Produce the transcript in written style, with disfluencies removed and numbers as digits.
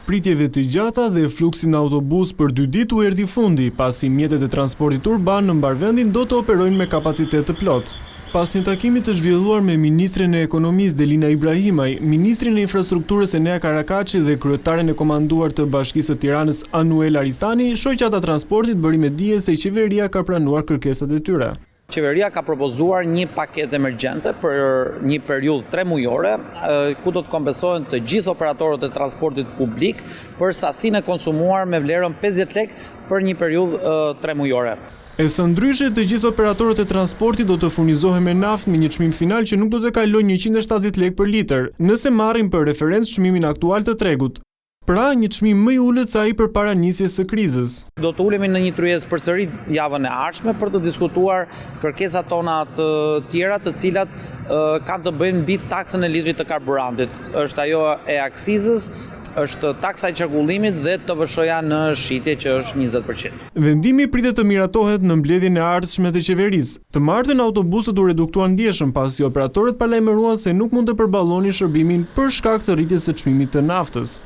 Pritjeve të gjata dhe fluksit në autobus për dy ditë u erdhi fundi, pasi mjetet e transportit urban në mbarë vendin do të operojnë me kapacitet të plotë. Pas një takimi të zhvilluar me ministren e Ekonomisë Delina Ibrahimaj, ministrin e Infrastrukturës Enea Karakaçi dhe kryetaren e komanduar të Bashkisë së Tiranës Anuela Ristani, Shoqata e Transportit bëri me dije se qeveria ka pranuar kërkesat e tyre. Qeveria ka propozuar një paketë emergjence për një periudhë tremujore, ku do të kompensohen të gjithë operatorët e transportit publik për sasinë e konsumuar me vlerën 50 lekë për një periudhë tremujore. E thënë ndryshe, të gjithë operatorët e transportit do të furnizohen me naftë me një çmim final që nuk do të kalojë 170 lekë për litër, nëse marrim për referencë çmimin aktual të tregut. Pra, një çmim më i ulët se ai përpara nisjes së krizës. Do të ulemi në një tryezë përsëri javën e ardhshme për të diskutuar kërkesat tona të tjera, të cilat kanë të bëjnë mbi taksën e litrit të karburantit. Është ajo e akcizës, është taksa e qarkullimit dhe TVSH-ja në shitje që është 20%. Vendimi pritet të miratohet në mbledhjen e ardhshme të qeverisë. Të martën autobusët u reduktuan ndjeshëm pasi operatorët paralajmëruan se nuk mund të përballonin shërbimin për shkak të rritjes së çmimit të naftës.